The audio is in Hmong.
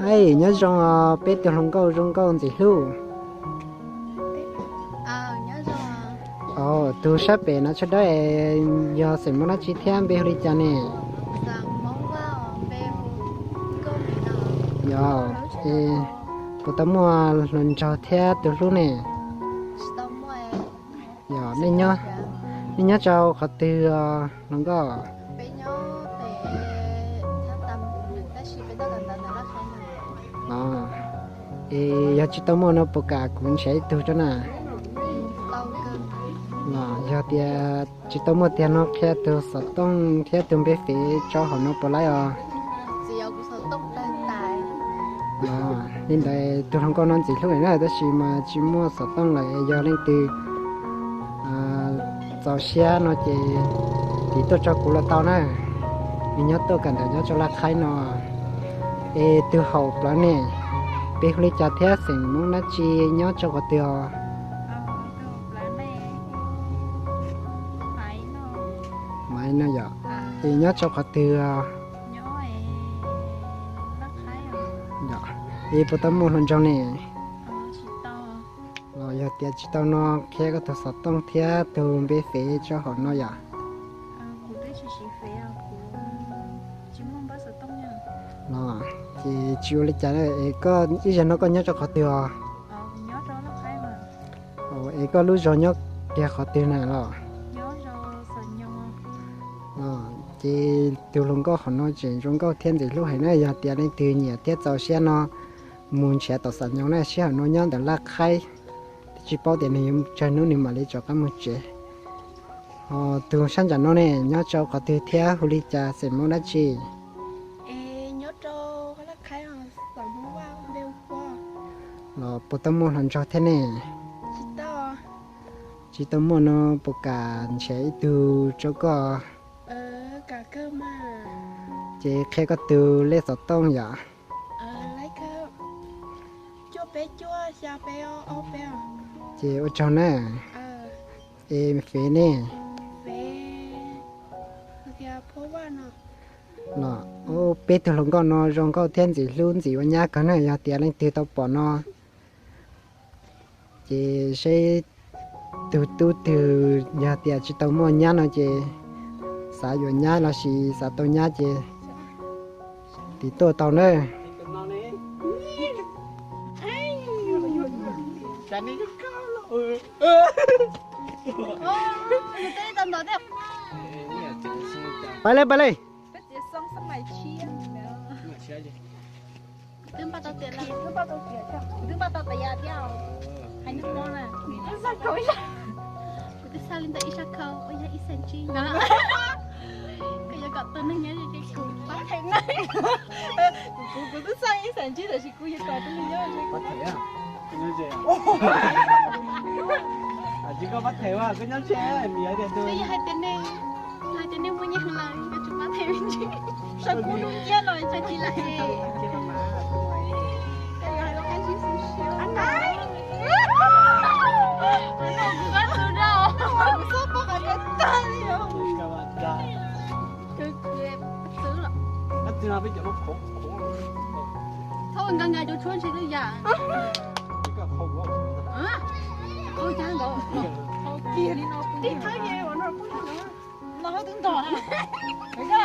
Hais nyob zoo os peb tug hluas nkauj zoo nkauj ntxim hlub. Tus sab pem no tsho dawb es yog xeem Hmoob dab tsi thiab npe hu li cas ne? Yog, es puas tau muaj hluas nraug thiab tus hlub ne? Yog, nej nyob rau qhov twg os hluas nkauj? Es yog tsis tau muaj no puas kam kuv nrhiav ib tug tso na? Los yog tias tsis tau muaj tiag no qhia tus xov tooj thiab tus npe fev tso hauv no puas laib os? Li ntawd tus hluas nkauj no ntxim hlub na tab sis mas tsis muaj xov tooj lawm, yog leej twg txaus siab no ces tiv tuaj tso kuv los tau na. Nws nyob tuaj kawm ntawv nyob rau Laj Khaib no. Es tus hauv plawv ne, npe hu li cas thiab xeem Hmoob dab tsi, nyob rau qhov twg os? Maiv no yom. Es nyob rau qhov twg? Es puas tau muaj hluas nraug ne? Los yog tias tsis tau no qhia koj tus xov tooj thiab tus npe fev tso hauv no yom. Los ces tsis ua li cas, es koj ib zaug no koj nyob rau qhov twg os? Es koj lub zos nyob kiag qhov twg na los? Ces tus hluas nkauj hauv no tseem zoo nkauj thiab ntxim hlub heev na, yog tias leej twg nyiam thiab txaus siab no mus nrhiav tom Xam Nyoos na, sij hawm no nyob ntawm Laj Khaib, twb tsis paub tias nws yuav tsawg hnub nws mam li rov qab mus tsev. Tus sab ntsam no ne, nyob rau qhov twg thiab hu li cas xeem Hmoob dab tsi? Los puas tau muaj hluas nraug thiab ne? Tsis tau muaj no puas kam nrhiav ib tug rau koj? Ces qhia koj tus lej xov tooj yom. Ces ua tsaug na. Es fev ne? Los, peb tug hluas nkauj no zoo nkauj thiab ntxim hlub ntxim ua nyab kawg na, yog tias leej twg tau pom no ces seb tus tub twg, yog tias tsis tau muaj nyab no ces xav yuav nyab los sis xav tau nyab ces tiv tuaj tau na. Pais li, pais li. Kuv twb npaj tau tias, kuv twb npaj tau tias thiab, hais nug no na. Kuv twb xav li ntawm ib sab khau uas yog ib xees ntsib na. Koj yuav kom tus neeg nyob ze kuv pab them na. Kuv, kuv twb xav ib xees ntsib tab sis kuv yuav kom tus neeg nyob ze kuv pab them. Tsis koj pab them, koj nyob ze, yog hais tias nej, hais tias nej muaj nyiaj heev lawm yuav tsum pab them me ntsis. Saib kuv lub nyiaj no tsis lam es. Koj yuav hais lus qab zib xwb siab. Kuv pab tus no, kuv txhob pab qhov ko tag li os. Txwv los. Thaub nqa nqa cov tshuab ntsis lwj yam. Qhau cag nkaus. Qhau kiag li no. Tib thawb ye ua no pub no. No twb ntog na.